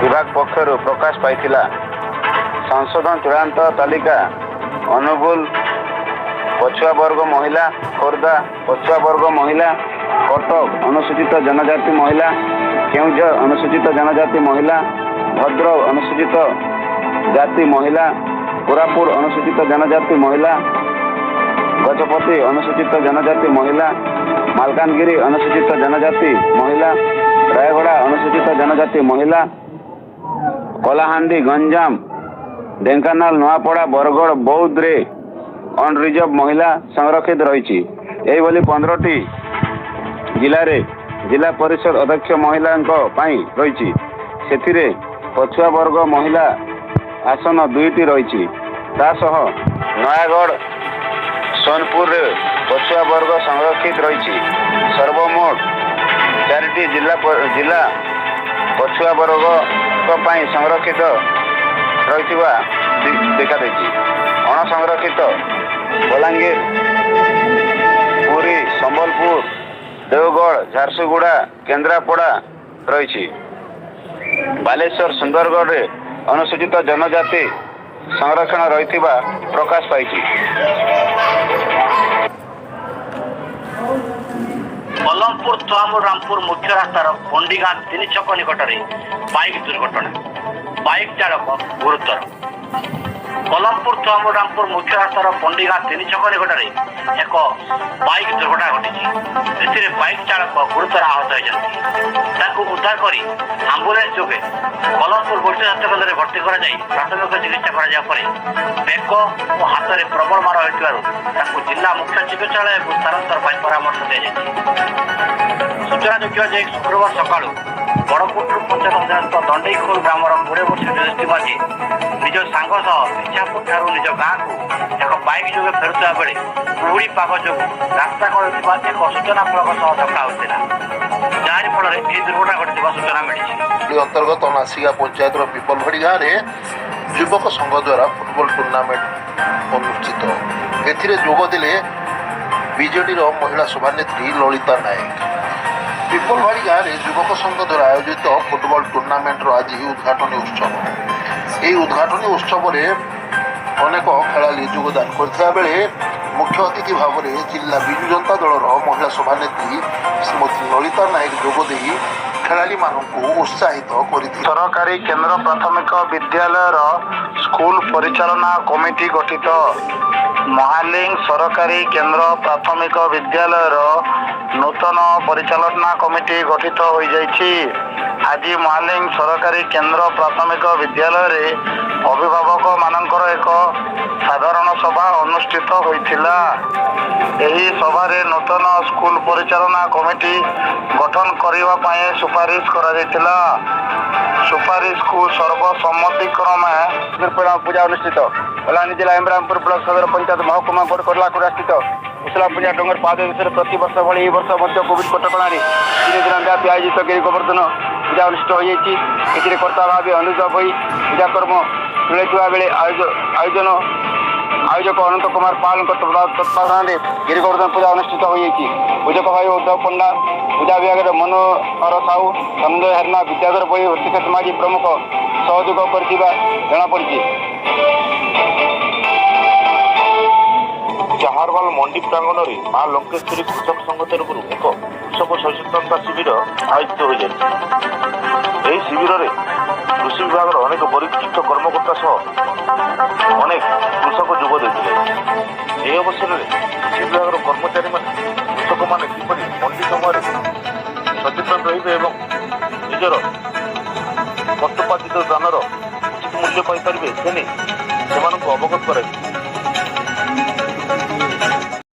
ବିଭାଗ ପକ୍ଷରୁ ପ୍ରକାଶ ପାଇଥିଲା। ସଂଶୋଧନ ଚୂଡ଼ାନ୍ତ ତାଲିକା ଅନୁଗୁଳ ପଛୁଆ ବର୍ଗ ମହିଳା, ଖୋର୍ଦ୍ଧା ପଛୁଆ ବର୍ଗ ମହିଳା, କଟକ ଅନୁସୂଚିତ ଜନଜାତି ମହିଳା, କେଉଁଝର ଅନୁସୂଚିତ ଜନଜାତି ମହିଳା, ଭଦ୍ରକ ଅନୁସୂଚିତ ଜାତି ମହିଳା, କୋରାପୁଟ ଅନୁସୂଚିତ ଜନଜାତି ମହିଳା, ଗଜପତି ଅନୁସୂଚିତ ଜନଜାତି ମହିଳା, ମାଲକାନଗିରି ଅନୁସୂଚିତ ଜନଜାତି ମହିଳା, ରାୟଗଡ଼ା ଅନୁସୂଚିତ ଜନଜାତି ମହିଳା, କଳାହାଣ୍ଡି, ଗଞ୍ଜାମ, ଢେଙ୍କାନାଳ, ନୂଆପଡ଼ା, ବରଗଡ଼, ବୌଦ୍ଧରେ ଅନରିଜର୍ଭ ମହିଳା ସଂରକ୍ଷିତ ରହିଛି। ଏହିଭଳି 15ଟି ଜିଲ୍ଲାରେ ଜିଲ୍ଲା ପରିଷଦ ଅଧ୍ୟକ୍ଷ ମହିଳାଙ୍କ ପାଇଁ ରହିଛି। ସେଥିରେ ପଛୁଆ ବର୍ଗ ମହିଳା ଆସନ 2ଟି ରହିଛି। ତା ସହ ନୟାଗଡ଼, ସୋନପୁରରେ ପଛୁଆ ବର୍ଗ ସଂରକ୍ଷିତ ରହିଛି। ସର୍ବମୋଟ 4ଟି ଜିଲ୍ଲା ପଛୁଆ ବର୍ଗଙ୍କ ପାଇଁ ସଂରକ୍ଷିତ ରହିଥିବା ଦେଖାଦେଇଛି। ଅଣସଂରକ୍ଷିତ ବଲାଙ୍ଗୀର, ପୁରୀ, ସମ୍ବଲପୁର, ଦେଓଗଡ଼, ଝାରସୁଗୁଡ଼ା, କେନ୍ଦ୍ରାପଡ଼ା ରହିଛି। ବାଲେଶ୍ୱର, ସୁନ୍ଦରଗଡ଼ରେ ଅନୁସୂଚିତ ଜନଜାତି ସଂରକ୍ଷଣ ରହିଥିବା ପ୍ରକାଶ ପାଇଛି। କଲମପୁର ଥୁଆମୂଳ ରାମପୁର ମୁଖ୍ୟ ରାସ୍ତାର ପଣ୍ଡିଗାଁ 3 ଛକ ନିକଟରେ ବାଇକ୍ ଦୁର୍ଘଟଣା, ବାଇକ୍ ଚାଳକ ଗୁରୁତର। କଲମପୁର ଥୁଆମୂଳ ରାମପୁର ମୁଖ୍ୟ ରାସ୍ତାର ପଣ୍ଡିଗାଁ 3 ଛକ ନିକଟରେ ଏକ ବାଇକ୍ ଦୁର୍ଘଟଣା ଘଟିଛି। ଏଥିରେ ବାଇକ୍ ଚାଳକ ଗୁରୁତର ଆହତ ହୋଇଛନ୍ତି। ତାଙ୍କୁ ଉଦ୍ଧାର କରି ଆମ୍ବୁଲାନ୍ସ ଯୋଗେ କଲମପୁର ଗୋଷ୍ଠୀ ସ୍ୱାସ୍ଥ୍ୟ କେନ୍ଦ୍ରରେ ଭର୍ତ୍ତି କରାଯାଇ ପ୍ରାଥମିକ ଚିକିତ୍ସା କରାଯିବା ପରେ ବେକ ଓ ହାତରେ ପ୍ରବଳ ମାଡ଼ ହୋଇଥିବାରୁ ତାଙ୍କୁ ଜିଲ୍ଲା ମୁଖ୍ୟ ଚିକିତ୍ସାଳୟକୁ ସ୍ଥାନାନ୍ତର ପାଇଁ ପରାମର୍ଶ ଦିଆଯାଇଛି। ସୂଚନାଯୋଗ୍ୟ ଯେ ଶୁକ୍ରବାର ସକାଳୁ ବଡ଼କୁଟରୁ ପଞ୍ଚାୟତ ଅଧୀନସ୍ଥ ଦଣ୍ଡେଇଖୋଲ ଗ୍ରାମର 20 ବର୍ଷୀୟ ଯୁଧିଷ୍ଠିର ମାଝୀ ନିଜ ସାଙ୍ଗ ସହ ଇଚ୍ଛାପୁର ଠାରୁ ନିଜ ଗାଁକୁ ଏକ ବାଇକ୍ ଯୋଗେ ଫେରୁଥିବା ବେଳେ କୁହୁଡ଼ି ପାଗ ଯୋଗୁଁ ରାସ୍ତା କଡ଼ରେ ଥିବା ଏକ ସୂଚନା ଫଳକ ସହ ଧକ୍କା ହୋଇଥିଲା, ଯାହାରି ଫଳରେ ଏହି ଦୁର୍ଘଟଣା ଘଟିଥିବା ସୂଚନା ମିଳିଛି। ଅନ୍ତର୍ଗତ ନାସିକା ପଞ୍ଚାୟତର ପିପଲଭଡ଼ି ଗାଁରେ ଯୁବକ ସଂଘ ଦ୍ୱାରା ଫୁଟବଲ ଟୁର୍ଣ୍ଣାମେଣ୍ଟ ଅନୁଷ୍ଠିତ। ଏଥିରେ ଯୋଗ ଦେଲେ ବିଜେଡିର ମହିଳା ସଭାନେତ୍ରୀ ଲଳିତା ନାୟକ। ପିପଲଭାଡ଼ି ଗାଁରେ ଯୁବକ ସଂଘ ଦ୍ୱାରା ଆୟୋଜିତ ଫୁଟବଲ ଟୁର୍ଣ୍ଣାମେଣ୍ଟର ଆଜି ଉଦ୍ଘାଟନୀ ଉତ୍ସବ। ଏହି ଉଦ୍ଘାଟନୀ ଉତ୍ସବରେ ଅନେକ ଖେଳାଳି ଯୋଗଦାନ କରିଥିବା ବେଳେ ମୁଖ୍ୟ ଅତିଥି ଭାବରେ ଜିଲ୍ଲା ବିଜୁ ଜନତା ଦଳର ମହିଳା ସଭାନେତ୍ରୀ ଶ୍ରୀମତୀ ଲଳିତା ନାୟକ ଯୋଗ ଦେଇ ଖେଳାଳିମାନଙ୍କୁ ଉତ୍ସାହିତ କରିଥିଲେ। ସରକାରୀ କେନ୍ଦ୍ର ପ୍ରାଥମିକ ବିଦ୍ୟାଳୟର ସ୍କୁଲ ପରିଚାଳନା କମିଟି ଗଠିତ। ମହାଲିଙ୍ଗ ସରକାରୀ କେନ୍ଦ୍ର ପ୍ରାଥମିକ ବିଦ୍ୟାଳୟର ନୂତନ ପରିଚାଳନା କମିଟି ଗଠିତ ହୋଇଯାଇଛି। ଆଜି ମହାଲିଙ୍ଗ ସରକାରୀ କେନ୍ଦ୍ର ପ୍ରାଥମିକ ବିଦ୍ୟାଳୟରେ ଅଭିଭାବକମାନଙ୍କର ଏକ ସାଧାରଣ ସଭା ଅନୁଷ୍ଠିତ ହୋଇଥିଲା। ଏହି ସଭାରେ ନୂତନ ସ୍କୁଲ ପରିଚାଳନା କମିଟି ଗଠନ କରିବା ପାଇଁ ସୁପାରିଶ କରାଯାଇଥିଲା। ସୁପାରିଶକୁ ସର୍ବସମ୍ମତିକ୍ରମେ ପୂଜା ଅନୁଷ୍ଠିତ। ବଲାଙ୍ଗୀର ଜିଲ୍ଲା ଇମ୍ରାନପୁର ବ୍ଲକ ସଦର ପଞ୍ଚାୟତ ମହକୁମା କୋଟକଲାକୁଡ଼ା ସ୍ଥିତ କୁଶଲା ପୂଜା ଡଙ୍ଗର ପାଦଦେଶରେ ପ୍ରତିବର୍ଷ ଭଳି ଏହି ବର୍ଷ ମଧ୍ୟ କୋଭିଡ କଟକଣାରେ 3 ଦିନ ବ୍ୟାପୀ ଆୟୋଜିତ ଗିରି ଗୋବର୍ଦ୍ଧନ ପୂଜା ଅନୁଷ୍ଠିତ ହୋଇଯାଇଛି। ଏଥିରେ କର୍ତ୍ତା ଭାବେ ଅନୁଜ ଭୋଇ ପୂଜା କର୍ମ ତୁଲାଇଥିବା ବେଳେ ଆୟୋଜକ ଅନନ୍ତ କୁମାର ପାଲଙ୍କ ତତ୍ତ୍ୱାବଧାନରେ ଗିରି ଗୋବର୍ଦ୍ଧନ ପୂଜା ଅନୁଷ୍ଠିତ ହୋଇଯାଇଛି। ପୂଜକ ଭାଇ ଉଦ୍ଧବ ପଣ୍ଡା, ପୂଜା ବିଭାଗରେ ମନୋହର ସାହୁ, ସଞ୍ଜୟ ହେର୍ନା, ବିଦ୍ୟାଧର ଭୋଇ, ହୃଷିକେଶ ମାଝୀ ପ୍ରମୁଖ ସହଯୋଗ କରିଥିବା ଜଣାପଡ଼ିଛି। ଚାହାରବାଲ ମଣ୍ଡି ପ୍ରାଙ୍ଗଣରେ ମା ଲଙ୍କେଶ୍ୱରୀ କୃଷକ ସଂଘ ତରଫରୁ ଏକ କୃଷକ ସଚେତନତା ଶିବିର ଆୟୋଜିତ ହୋଇଯାଇଛି। ଏହି ଶିବିରରେ କୃଷି ବିଭାଗର ଅନେକ ବରିଷ୍ଠ କର୍ମକର୍ତ୍ତା ସହ ଅନେକ କୃଷକ ଯୋଗ ଦେଇଥିଲେ। ଏହି ଅବସରରେ କୃଷି ବିଭାଗର କର୍ମଚାରୀମାନେ କୃଷକମାନେ କିପରି ମଣ୍ଡି ସମୟରେ ସଚେତନ ରହିବେ ଏବଂ ନିଜର କଷ୍ଟୋପାର୍ଜିତ ଧାନର